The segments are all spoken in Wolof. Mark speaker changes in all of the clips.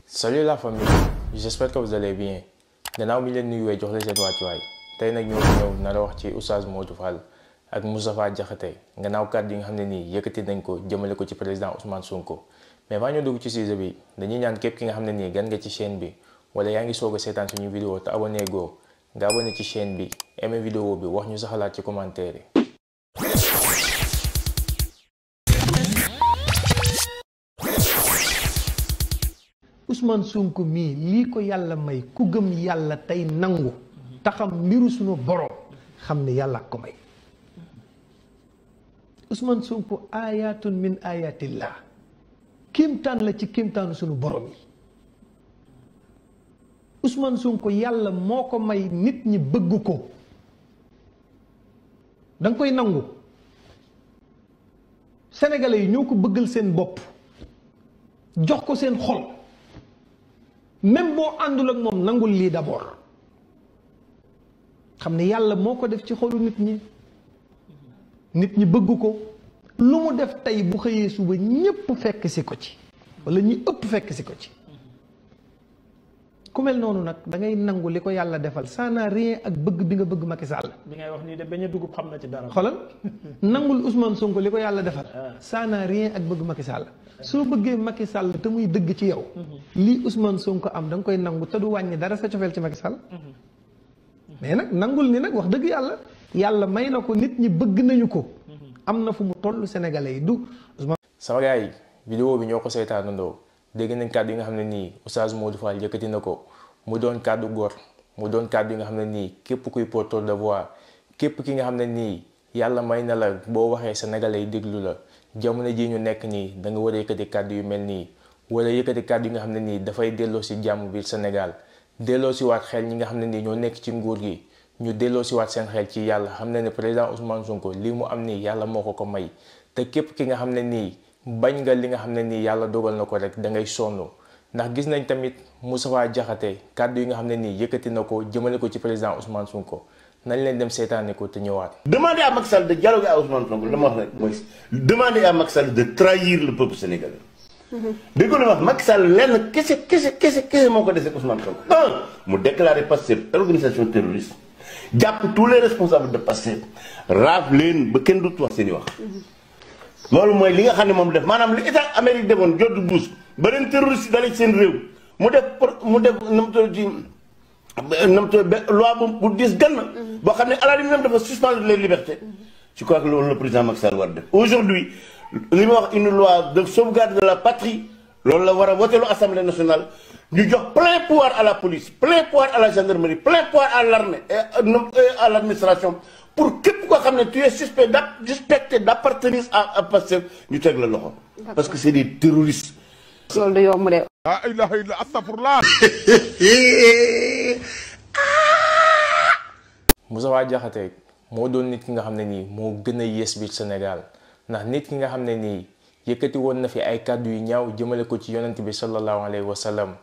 Speaker 1: Salut la famille, j'espère que vous allez bien. Gannaaw mi leen nuyuwee jox la seen wàccuwaay tey nag ñëw nar a wax ci Oustaz Modou Fall ak Moustapha Diakhaté gannaaw kàddu yi nga xam ne nii yëkkati nañ ko jëmale ko ci président Ousmane Sonko. mais avant ñu dugg ci sujet bi dañuy ñaan képp ki nga xam ne nii gan nga ci chaîne bi wala yaa ngi soog a seetaan suñu vidéo te abonné goo nga abonné ci chaîne bi aimé vidéo bi wax ñu sa xalaat ci commentaire yi.
Speaker 2: Ousmane Sonko mii lii ko yàlla may ku gëm yàlla tey nangu taxam mbiru sunu borom xam ne yàlla ko may Ousmane Sonko ayatun min ayatillah kéemtaan la ci kéemtaanu sunu borom yi Ousmane Sonko yàlla moo ko may nit ñi bëgg ko danga koy nangu sénégalais yi ñoo ko bëggal seen bopp jox ko seen xol même boo àndul ak moom nangul lii d'abord xam ne yàlla moo ko def ci xolu nit ñi bëgg ko lu mu def tey bu xëyee suba ñépp fekk si ko ci wala ñi ëpp fekk si ko ci ku mel noonu nag da ngay nangu li ko yàlla defal ça n'a rien ak bëgg bi nga bëgg Macky Sall.
Speaker 3: bi ngay wax nii de bañ a dugub xam na ci dara.
Speaker 2: xoolal nangul Ousmane Sonko li ko yàlla defal. ça n'a rien ak bëgg Macky Sall. soo bëggee Macky Sall te muy dëgg ci yow. lii Ousmane Sonko am da nga koy nangu te du wàññi dara sa cofeel ci Macky Sall. mais nag nangul ni nag wax dëgg yàlla may na ko nit ñi bëgg nañu ko. am na fu mu toll Sénégalais yi du.
Speaker 1: sama gars yi vidéo bi ñoo ko seetaanandoo dégg nañ kàddu yi nga xam ne nii Oustaz Modou Fall yëkkati na ko mu doon kàddu góor mu doon kàddu yi nga xam ne nii képp kuy porteur de voix képp ki nga xam ne nii yàlla may na la boo waxee sénégalais yi déglu la jamono ji ñu nekk nii da nga war a yëkkati kàddu yu mel nii wala yëkkati kàddu yi nga xam ne nii dafay delloo si jàmm biir Sénégal delloo si waat xel ñi nga xam ne nii ñoo nekk ci nguur gi ñu delloo si waat seen xel ci yàlla xam ne ne président Ousmane Sonko lii mu am nii yàlla moo ko ko may te képp ki nga xam ne nii bañ nga li nga xam ne nii yàlla dogal na ko rek da ngay sonn ndax gis nañ tamit Moustapha Diakhaté kàddu yi nga xam ne nii yëkkati na ko jëmale ko ci président Ousmane Sonko nañ leen dem seetaane ko te ñëwaat.
Speaker 4: Demander à Macky Sall de dialoguer à Ousmane Sonko dama wax rek mooy demander à Macky Sall de trahir le peuple sénégalais. dégg nga wax Macky Sall lenn kese moo ko dese Ousmane Sonko. mu déclaré Pastef organisation terroriste jàpp tous les responsables de Pastef raaf leen ba kenn du wax seen i wax. loolu mooy li nga xam ne moom def maanaam li état Amérique defoon George Bush ba leen terroriste dalee ci seen réew mu def loi bu diis gann boo xam ne à la limite dafa suspendre les libertés. je crois que loolu le président Macky Sall war def aujourd'hui li ma wax une loi de sauvegarde de la patrie loolu la war a woteelu assemblée nationale ñu jox plein pouvoir à la police plein pouvoir à la gendarmerie plein pouvoir à l'armée et à l'administration pour képp koo xam ne tu es suspecté d'appartenir à Pastef ñu teg la loxo. parce que c'est des terroristes.
Speaker 5: loolu du yomb de.
Speaker 6: la ilaha illa astaghfirullah.
Speaker 1: Moustapha Diakhaté moo doon nit ki nga xam ne nii moo gën a yées biir Sénégal ndax nit ki nga xam ne nii yëkkati woon na fi ay kàddu yu ñaaw jëmale ko ci yonent bi sallallahu alayhi wa sallam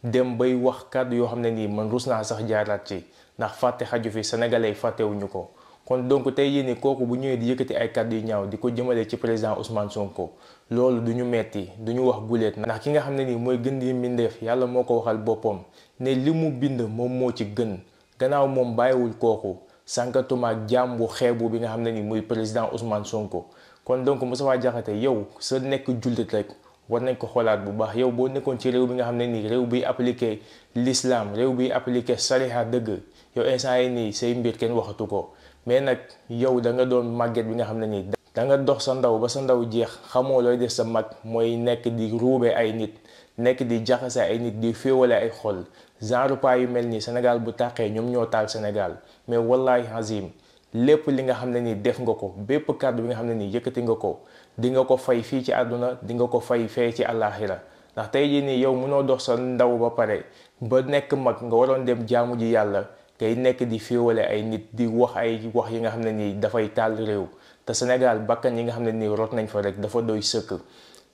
Speaker 1: dem bay wax kàddu yoo xam ne nii man rus naa sax jaaraat ci ndax fàtte xaju fi sénégalais yi fàttewuñu ko. kon donc tey yéen kooku bu ñëwee di yëkkati ay kàddu yu ñaaw di ko jëmale ci président Ousmane Sonko loolu du ñu metti du ñu wax guleet ndax ki nga xam ne nii mooy gën di mbindeef yàlla moo ko waxal boppam ne li mu bind moom moo ci gën gannaaw moom bàyyiwul kooku sànkatuma ak jaam bu xeebu bi nga xam ne nii muy président Ousmane Sonko. kon donc Moustapha Diakhaté yow sa nekk jullit rek war nañ ko xoolaat bu baax yow boo nekkoon ci réew bi nga xam ne nii réew biy appliqué l'islam réew biy appliqué sariha dëgg yow instant yi nii say mbir kenn waxatu ko. mais nag yow da nga doon màgget bi nga xam ne nii da nga dox sa ndaw ba sa ndaw jeex xamoo looy def sa mag mooy nekk di ruube ay nit nekk di jaxase ay nit di féewale ay xol genre pas yu mel nii Sénégal bu tàqee ñoom ñoo taal Sénégal mais wallahi azim lépp li nga xam ne nii def nga ko bépp kàddu bi nga xam ne nii yëkkati nga ko di nga ko fay fii ci àdduna di nga ko fay fee ci àllaaxira ndax tey jii nii yow mënoo dox sa ndaw ba pare ba nekk mag nga waroon dem jaamu ji yàlla ngay nekk di féewale ay nit di wax ay wax yi nga xam ne nii dafay taal réew te Sénégal bakkan yi nga xam ne nii rot nañ fa rek dafa doy sëkk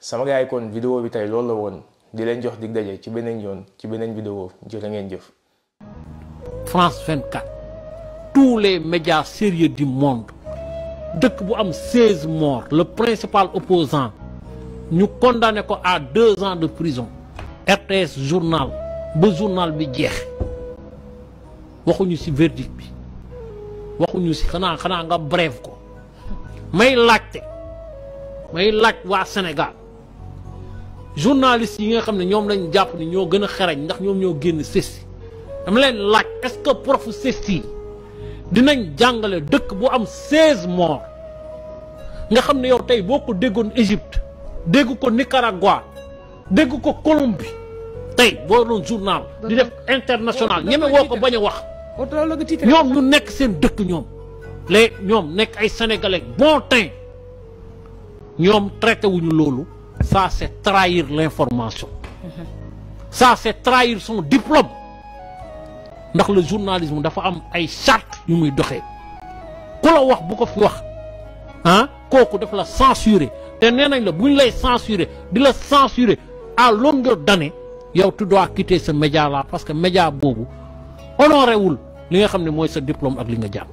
Speaker 1: sama gars yi kon vidéo bi tey loolu la woon di leen jox dig daje ci beneen yoon ci beneen vidéo jërë ngeen jëf.
Speaker 7: France 24 tous les médias sérieux du monde dëkk bu am 16 morts le principal opposant ñu condamné ko à 2 ans de prison RTS journal ba journal bi jeex waxuñu ci verdict bi waxuñu ci xanaa nga bref ko may laaj waa Sénégal journalistes yi nga xam ne ñoom lañ jàpp ni ñoo gën a xarañ ndax ñoom ñoo génn CESTI dama leen laaj est-ce que prof CESTI dinañ jàngale dëkk bu am 16 morts nga xam ne yow tey boo ko déggoon Égypte dégg ko Nicaragua dégg ko Colombie tey boo doon journal di def international ñeme woo ko bañ a wax ñoom ñu nekk seen dëkk ñoom nekk ay sénégalais bon teint ñoom traité wuñu loolu ça c'est trahir l'information ça c'est trahir son diplôme ndax le journalisme dafa am ay charte yu muy doxee ku la wax bu ko fi wax kooku daf la censurer te nee nañ la bu ñu lay censurer di la censurer à longueur d'année yow tu dois quitter ce média là parce que média boobu honoré wul li nga xam ne mooy sa diplôme ak li nga jàng